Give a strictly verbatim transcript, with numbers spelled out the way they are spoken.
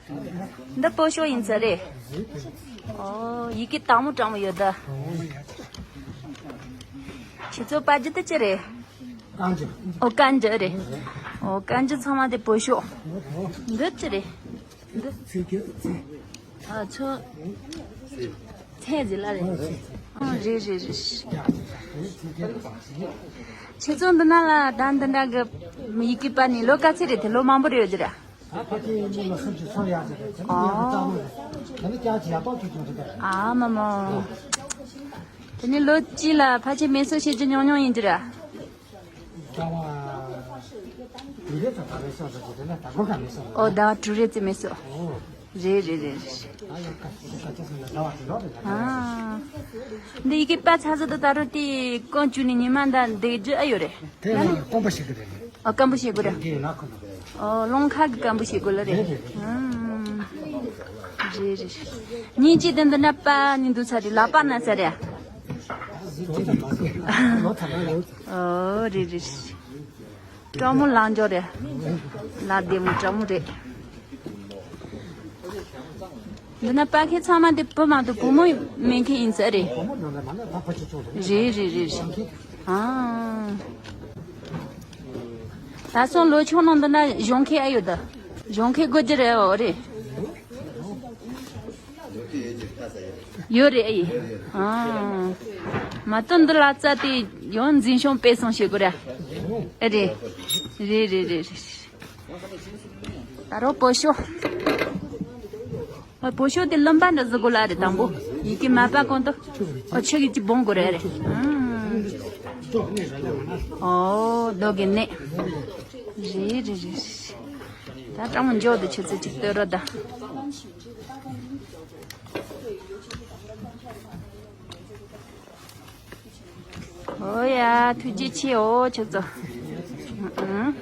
འདི་པོ་ཤོ་ཡིན་ས་རེད། ཨོ། ཡི་གེ་དྭངས་མོ་དྲང་མོ་ཡོད་ད། ཁྱེད་ཚོ་པར་རྒྱུ་དེ་ཅི་རེད། ཨོ། ཀན་ཇི་རེད། ཨོ། ཀན་ཇི་ཚང་མ་དེ་པོ་ཤོ། འདི་ཅི་རེད། འདི། ཨ་ཚོ། ཚད་ཟེར་ལ་རེད། ཨ་རེད་རེད་རེད། ཁྱེད་ཚོ་འདི་ན་ལ་ད་འདི་འདྲ་གི་ཡི་གེ་པར་ནི་ལོ་ག་ཚོད་རེད་དེ། ལོ་མང་པོ་རེད་ཡོད་ར། ད་ཕལ་ཆེར་མི་ལོ་སུམ་ཅུ་སོ་ཡར་ཅིག་རེད། དེ་ནི་ཨོ། ཡང་རྩ་བོ་རེད། དེ་ནི་ཀྱང་ཅི་ཡག་ཏོག་ཅིག་བྱུང་རེད་པས། ཨ་མ་མ། དེ་ནི་ལོ་གཅིག་ལ་ཕལ་ཆེར་མི་གསོ་བྱེད་རྒྱུ་ཉུང་ཉུང་ཡིན་རྒྱུ་ར། ཟླ་བ་དྲུག་རེ་ཙམ་མི་གསོ་བྱེད་དེ་ན་ཟླ་གོ་ག་མི་གསོ་ཨོ། ཟླ་བ་དྲུག་རེ་ཙམ་མི་གསོ། ཨོ། རེད་རེད་རེད་རེད། ད་ཡང་ཀ་ཀ་ཅི་སོང་ན་ཟླ་བ་དྲུག་རོགས་རེད་ད། ཨ། འདི་ཡི་གེ་པར་ཚར་ཟིན་དུ་ད་རུང་དེ་རྐང་བཅུག་ནས་ཉི་མ་འདི་འདེགས་རྒྱུ་ཨ་ཡོད་རེད། དེ་ཡང་སྐམ་པོ་བྱེད་གི་རེད། ཨ། སྐམ་པོ་བྱེད་དགོས་རེད། དེ་ཡང་ཁོ་ན་རེད། ཨོ། རླངས་ཁ་གི་སྐམ་པོ་བྱེད་དགོས་ལ་རེད། རེད་རེད། ཨང་། རེད་རེད། ཉིན་གཅིག་དེ་འདི་ན་པ་ནི་འདུག་ས་རེད། ལག་པ་ན་ས་རེད། ཨ། ཟི་ཅི་ད་མ་ཟི་ལོ་ཐ་ན་ལོ། ཨོ། རེད་རེད། སྤྲང་མོ་ལག་འཇོག་རེད། ལག་བདེ་མོ་སྤྲང་མོ་རེད། འདི་ན་པ་ཁེ་ཚང་མ་དེ་བུ་མ་གཏོགས་བུ་མོ་མེད་མཁན་ཡིན་ས་རེད། རེད་རེད་རེད་རེད། ཨང་། ད་སོང་ལོ་ཆུང་ནང་འདི་ན་གཞོན་སྐྱེས་ཨ་ཡོད་ད། གཞོན་སྐྱེས་དགོས་རྒྱུ་རེད། འོ་རེད། ཡོད་རེད་ཨེ། ཨང་། མ་གཏོགས་འདི་ལ་རྩ་དེ་ཡང་འཛིན་སྐྱོང་སྤེལ་གསུམ་བྱེད་དགོས་ར། ཨེ་རེད། རེད་རེད་རེད་རེད། ད་རོགས་པོ་ཤོ། ཨ། པོ་ཤོ་དེ་རློན་པ་འདྲ་བཟོ་དགོས་ལ་རེད་དང་པོ། ཡི་གེ་མ་པ་གོང་དུ། ཨོ། ཆུ་གི་ཅི་སྦོང་དགོས་རེད་རེད། ཨང་། ཨོ། རྡོ་གི་ནས། རེད་རེད་རེད། ད་སྤྲང་མོ་འཇོག་དུ་ཆུ་ཚོད་ཅིག་ལྟོས་རོགས་ད། ཨོ་ཡ། ཐུགས་རྗེ་ཆེ། ཨོ་ཁྱོད་ཚོ། ཨང་།